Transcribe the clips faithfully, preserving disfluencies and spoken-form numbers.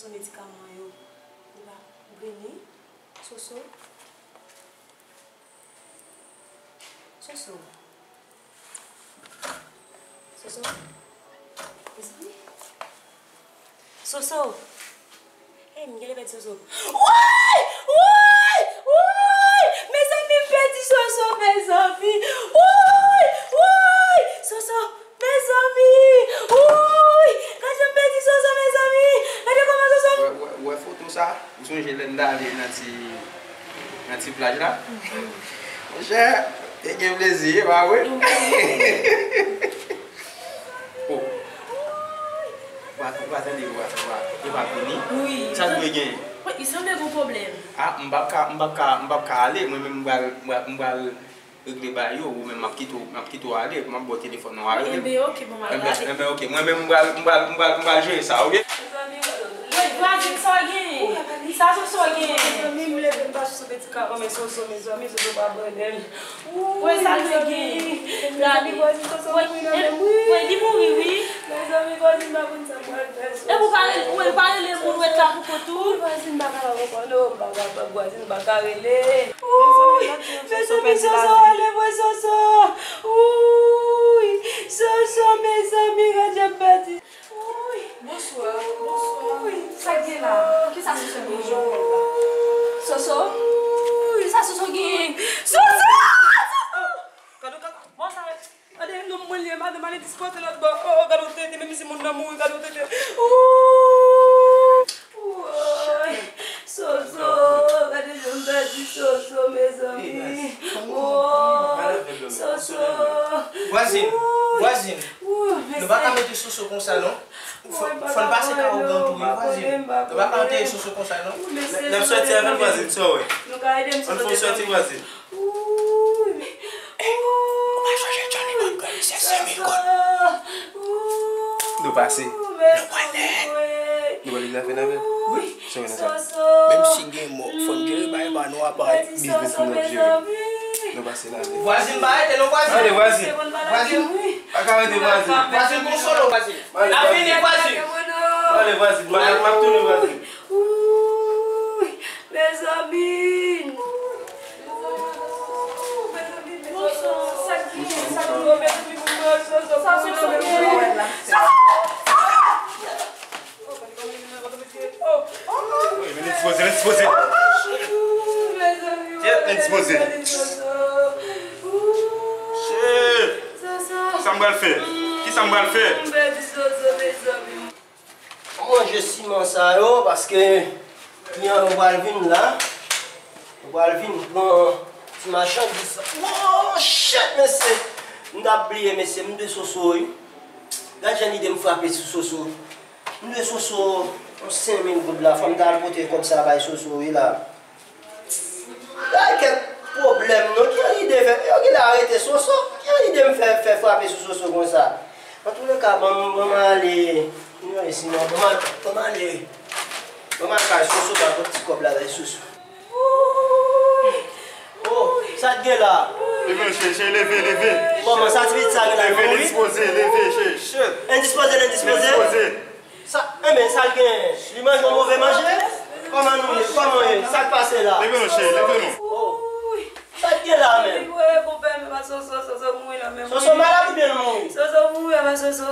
Sou medikaman yo. Ou la, ou vini. Soso. Soso. Soso. Mezanmi. Soso. Hey, m genlè pèdi Soso. Woy! Woy! Woy! Mezanmi, m pèdi Soso, mezanmi. Woy! Woy! Soso, mezanmi. Woy! Gade jan m pèdi Soso, mezanmi. Gade kòman Soso. Wè, wè, wè foto sa? Ou sonje lè n t ale nan ti, nan ti plaj la? Monchè, te gen plezi, e pa vre? Oh. Ou pa, ou pa tande, ou pa, ou pa, ou pa vini? Wi. Sa k dwe genyen? Wi, li sanble gon pwoblèm. Ah, m p ap ka, m p ap ka, m p ap ka ale. Mwen menm, m pral, m pral, m pral regle bagay yo, ou menm m ap kite w, m ap kite w ale, m ap ba w telefòn nan, w a rele m. Enben, ok, bon, m al gade. Enben, enben, ok. Mwen menm, m pral, m pral, m pral, m pral jere sa, ok? Woy, vwazin, sa w genyen? Sa Soso genyen? Mezanmi, m leve, m pa sou sou peti kaban, men Soso, mezanmi, Soso pa abandone m. Woy, sa l dwe genyen? Gade. Woy, woy, li mouri, wi. Mezanmi, vwazin, m pa konn sa m pral fè. Epi ou pa rele, ou pa rele moun ou ret la pou kont ou? Vwazin, m pa kapab ankò non, m pa kapab, vwazin, m pa ka rele. Woy, mezanmi, Soso ale, mwen Soso. Woy, Soso, mezanmi, gade jan m pèdi. Woy. Bonswa, bonswa. Woy, sa k gen la? Kisa Soso genyen? Soso? Woy. Kisa Soso genyen? Soso! Soso! Gade, gade, bon, sa, gade, nonm mwen li ye, madanm ale dispoze lòt bò. Oh, oh, gade yon tete, menm si moun nan mouri, gade yon tete. Ooh! Woy! Soso! Gade jan m pèdi Soso, mezanmi. Woy! Soso! Vwazin, vwazin, nou pa ka mete Soso konsa, non. Fò, fò n pase ka ogan tou, wi, vwazin. Nou pa ka antere Soso konsa, non. N ap sòti avè l, vwazin, sa w wè. Nou ka ede m sou kote sòti, vwazin. Ou pa sonje Johnny Bòt granmisye senk mil goud? Nou pase. Nou pral nèt. Nou pral egzafè nan vè. Wi. Menm si gen mò, fò n jere bagay pa nou apa. Biznis nou ap jere. Nou pase la. Vwazin, pa rete non, vwazin. Ale, vwazin. Vwazin. Pa ka rete, vwazin. Vwazin, gon solo, vwazin. N ap vini, vwazin. Ale, vwazin. M ap, m ap tounen, vwazin. Mezanmi. Wi, men li dispoze, li dispoze. Kèt, men li dispoze. Shit. Sa m pral fè? Kisa m pral fè? Manje siman sa yo, paske kliyan yo pral vin la. Yo pral vin pran ti machandiz. Oh, shit, mesye! M t ap bliye, mesye, m dwe Soso, wi. Gad jan lide m frape sou Soso. M dwe Soso yon senk mil goud la. Fò m ta al pote kòb sa bay Soso, wi, la. Ay, kèk pwoblèm, non. Ki jan lide fè? Yo genlè arete Soso. Ki jan lide m fè, fè frape sou Soso konsa? Antouleka, ban m, ban m ale. Nou wè sinon, ban m al-, ban m ale. Ban m al kay Soso, ba pot ti kòb la bay Soso. Oh, sa t gen la? Leve, cheri, cheri, leve, leve. Kòman sa ti pitit sa gen la? Leve, li dispoze, leve, cheri. Endispoze, endispoze. Endispoze. Sa, enben, sa l gen? Li manje yon move manje? Kòman nou ye? Kòman ye? Sa k pase la? Leve non, cheri, leve non. Oh. Sa k gen la menm? Wi, konpè, men pa Soso, Soso mouri nan men mwen. Soso malad oubyen l mouri? Soso mouri, apa Soso.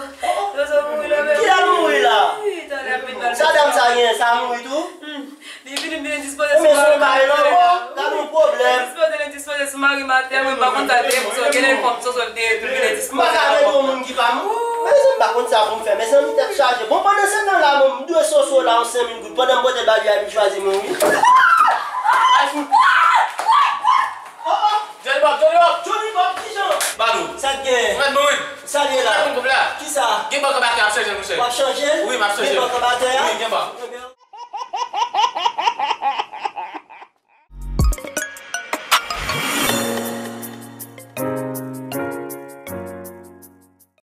Soso mouri nan men mwen. Kilè l mouri la? Wi, talè m vin pral. Sa dam sa gen, sa mouri tou? Hmm. Li vin, vin dispoze sou mari m atè. Gade yon pwoblèm. Dispoze, li dispoze sou mari m atè, mwen pa konn sa l te ye, pou sa genlè fanm Soso l te ye, tou vin dispoze. M pa ka rete yon moun ki pa mouri. Mezanmi, m pa konn sa pou m fè. Mezanmi, tèt chaje. Bon, pandan se tan la, mwen, m dwe Soso la yon senk mil goud. Pandan m pote l ba li a, epi l chwazi mouri. Oh, oh. Johnny Bob, Johnny Bob! Johnny Bob, kijan? Badou. Sa k gen? Ou mèt mouri. Sa l ye la? Ou mèt mouri la. Kisa? Gen bank anba tè, ap chanje, monchè. W ap chanje? Wi, m ap chanje. Gen bank anba tè a? Wi, gen bank.